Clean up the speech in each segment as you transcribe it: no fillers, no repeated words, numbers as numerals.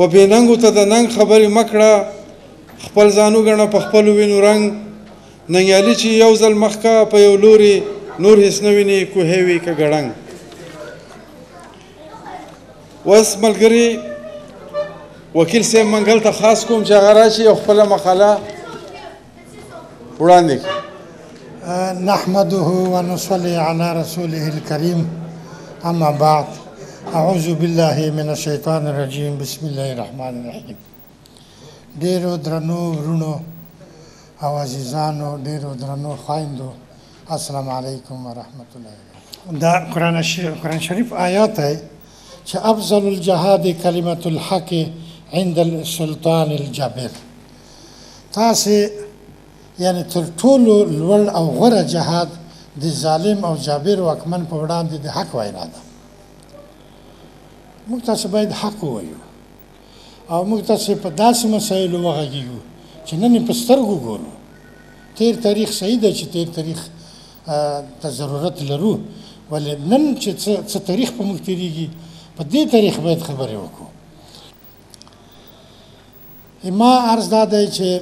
و بې ننګو ته د ننګ خبرې مه کړه، خپل ځان وګڼه په خپلو وینو رنګ. ننګیالي چې یو ځل مخکه په یو لوري، نور هیڅ نه ویني کوهی وي که ګړنګ. اوس ملګري وکیل صاحب منګل ته خاص کوم چې هغه راشي او خپله مقاله وړاندې کړي. نحمده ونصلي على رسوله الكريم، اما بعد، اعوذ بالله من الشیطان الرجیم، بسم الله الرحمن الرحیم. ډیرو درنو ورونو او عزیزانو، ډیرو درنو خویندو، السلام علیکم ورحمت الله. دا قرآن شریف آیات دی چې افضل الجهاد کلمة الحق عند السلطان الجابر. تاسې یعنی تر ټولو لوړ او غوره جهاد د ظالم او جابر واکمن په وړاندې د حق وینا ده. موږ تاسو باید حق ووایو او موږ تاسو په داسې مسایلو وغږېږو چې نن یې په سترګو ګورو. تیر تاریخ صحیح دی چې تیر تاریخ ته ضرورت لرو، ولې نن چې څه تاریخ په موږ تېرېږي په دې تاریخ باید خبرې وکړو. ما عرض دا دی چې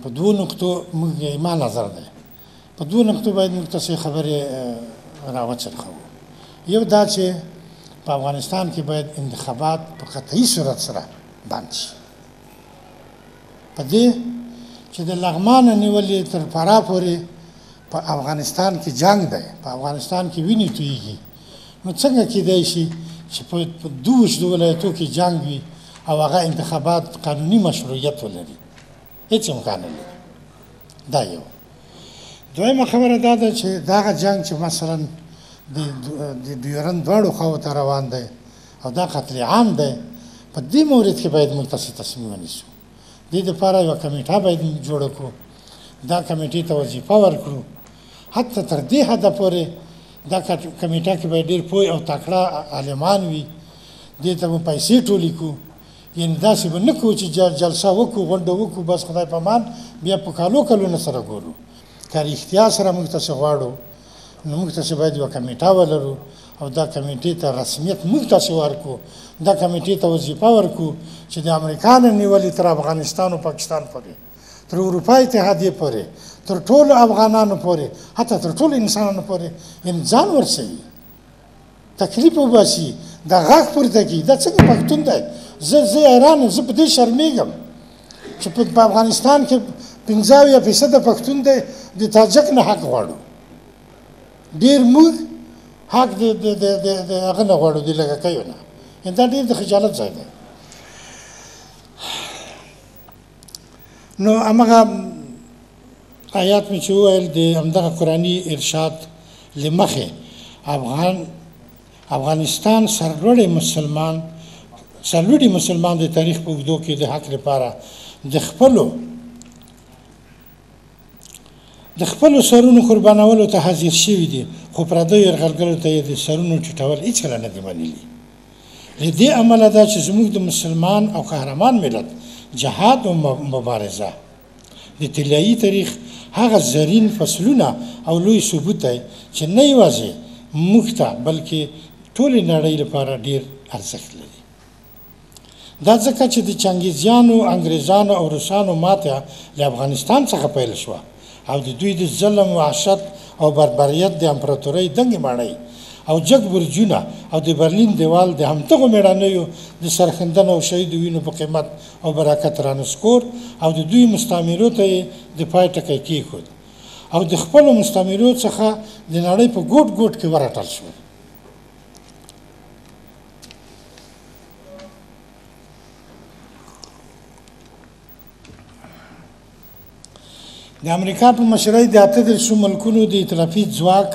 په دوو نقطو موږ، ما نظر دی په دوو نقطو باید موږ تاسې خبرې راوڅرخوو. یو دا چې په افغانستان کې باید انتخابات په قطعي صورت سره بند شي، په دې چې د لغمانه نیولې تر فراه پورې په افغانستان کې جنګ دی، په افغانستان کې وینې تویږي، نو څنګه کیدای شي چې په 22 ولایتو کې جنګ وي او هغه انتخابات قانوني مشروعیت ولري؟ هیڅ امکان نه لري. دا یو. دویمه خبره دا ده چې دغه جنګ چې مثلا د ډیورند دواړو خواو ته روان دی او دا قتل عام دی، په دې مورد کې باید موږ تاسې تصمیم ونیسو. دې دپاره یوه کمیټه باید موږ جوړه کړو، دا کمیټې ته وظیفه ورکړو، حتی تر دې حده پورې دا کمیټه کې باید ډېر پوه او تکړه عالمان وي، دې ته مو پیسې ټولې کړو. یعنې داسې به نه کوو چې جلسه وکړو، غونډه وکړو، بس خدای په امان، بیا په کالو کلونه سره ګورو. که رښتیا سره موږ تاسې غواړو نو موږ تاسې باید یوه کمیټه ولرو او دا کمیټې ته رسمیت موږ تاسې ورکړو، دا کمیټې ته وظیفه ورکړو چې د امریکا نه نیولې تر افغانستان او پاکستان پورې، تر اروپا اتحادیې پورې، تر ټولو افغانانو پورې، حتی تر ټولو انسانانو پورې یعنې ځان ورسوي، تکلیف وباسي، دا غږ پورته کړي. دا څنګه پښتون دی؟ زه حیران یم، زه په دې شرمېږم چې په افغانستان کې 75% پښتون دی، د تاجک نه حق غواړو، ډېر موږ حق د هغه نه غواړو، د لږکیو نه. یعنې دا ډېر د خجالت ځای دی. نو همغه آیات مې چې وویل د همدغه قرآني ارشاد له مخې افغانستان سرلوړی مسلمان د تاریخ په اوږدو کې د حق لپاره د خپلو سرونو قربانولو ته حاضر شوي دي، خو پردیو یرغلګرو ته یې د سرونو ټیټول هیڅکله نه دي منلي. له دې امله ده چې زموږ د مسلمان او قهرمان ملت جهاد او مبارزه د طلایي تاریخ هغه زرین فصلونه او لوی ثبوت دی چې نه یوازې موږ ته بلکې ټولې نړۍ لپاره ډېر ارزښت لري. دا ځکه چې د چنګیزیانو، انګریزانو او روسانو ماته له افغانستان څخه پیل شوه او د دوی د ظلم، وحشت او بربریت د امپراتورۍ دنګې ماڼۍ او جګ برجونه او د برلین دیوال د همدغو مېړنیو د سرښندنو او شهیدو وینو په قیمت او برکت رانسکور او د دوی مستعمرو ته یې د پای ټکی کېښود او د خپلو مستعمرو څخه د نړۍ په ګوټ ګوټ کې ورټل شول. د امریکا په مشرۍ د 38 ملکونو د ائتلافي ځواک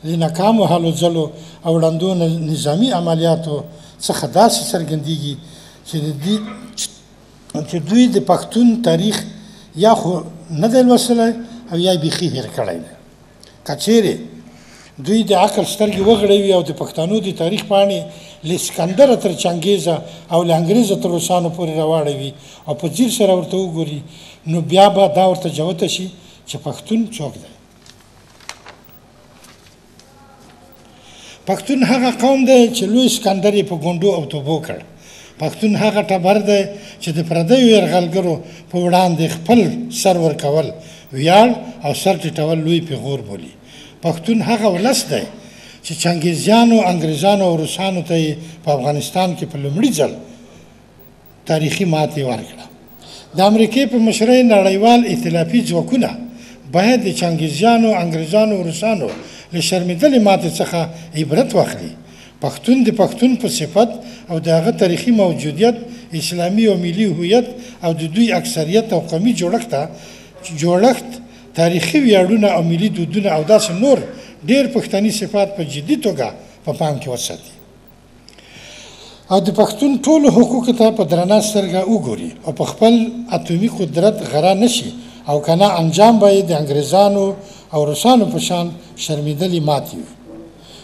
د ناکامو هلو ځلو او ړندو نظامي عملیاتو څخه داسې څرګندېږي چې دوی د پښتون تاریخ یا خو نه دی لوستلی او یا یې بیخي هېر کړی دی. که چیرې دوی د عقل سترګې وغړوي او د پښتنو د تاریخ پاڼې له سکندره تر چنګېزه او له انګرېزه تر روسانو پورې راواړوي او په ځیر سره ورته وګوري، نو بیا به دا ورته جوته شي چې پښتون څوک دی. پښتون هغه قوم دی چې لوی سکندر یې په ګونډو او توبو کړ، پښتون هغه ټبر دی چې د پردیو یرغلګرو په وړاندې خپل سر ورکول ویاړ او سر ټیټول لوی پیغور بولي. پښتون هغه ولس دی چې چنګیزیانو، انګریزانو او روسانو ته یې په افغانستان کې په لومړي ځل تاریخي ماتې ورکړه. د امریکې په مشرۍ نړیوال ائتلافي ځواکونه باید د چنګیزیانو، انګریزانو او روسانو له شرمېدلې ماتې څخه عبرت واخلي. پښتون د پښتون په صفت او د هغه تاریخي موجودیت، اسلامي او ملي هویت او د دوی اکثریت او قومي جوړښت، تاریخي ویاړونه او ملي دودونه او داسې نور ډېر پښتني صفات په جدي توګه په پام کې وساتي او د پښتون ټولو حقوقو ته په درنه سترګه وګوري او په خپل اتومي قدرت غره نشي، او که نه انجام به یې د انګریزانو او روسانو په شان شرمېدلې ماتې وي.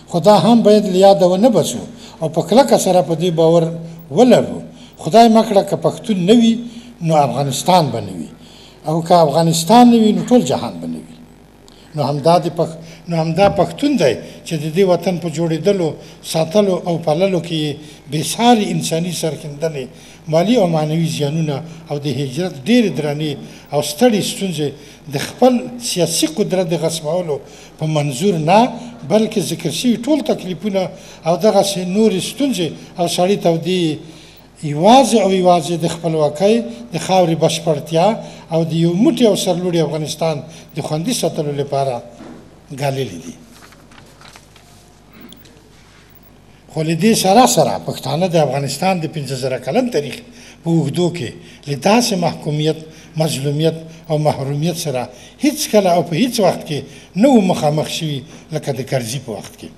خو دا هم باید له یاده ونه باسو او په کلکه سره په دې باور ولرو، خدای مه کړه که پښتون نه وي نو افغانستان به نه وي، او که افغانستان نه وي نو ټول جهان به نه وي. نو همدا پښتون دی چې د دې وطن په جوړېدلو، ساتلو او پاللو کې یې بې ساري انساني سرښندنې، مالي او معنوي زیانونه او د هجرت ډېرې درنې او ستړې ستونزې د خپل سیاسي قدرت د غصبولو په منظور نه، بلکې ذکر شوي ټول تکلیفونه او دغسې نورې ستونزې او سړې تودې یې یوازې او یوازې د خپلواکۍ، د خاورې بشپړتیا او د یو موټي او سرلوړي افغانستان د خوندي ساتلو لپاره ګاللي دي. خو له دې سره سره پښتانه د افغانستان د 5000 کلن تاریخ په اوږدو کې له داسې محکومیت، مظلومیت او محرومیت سره هیڅکله او په هیڅ وخت کې نه وو مخامخ شوي لکه د کرزي په وخت کې.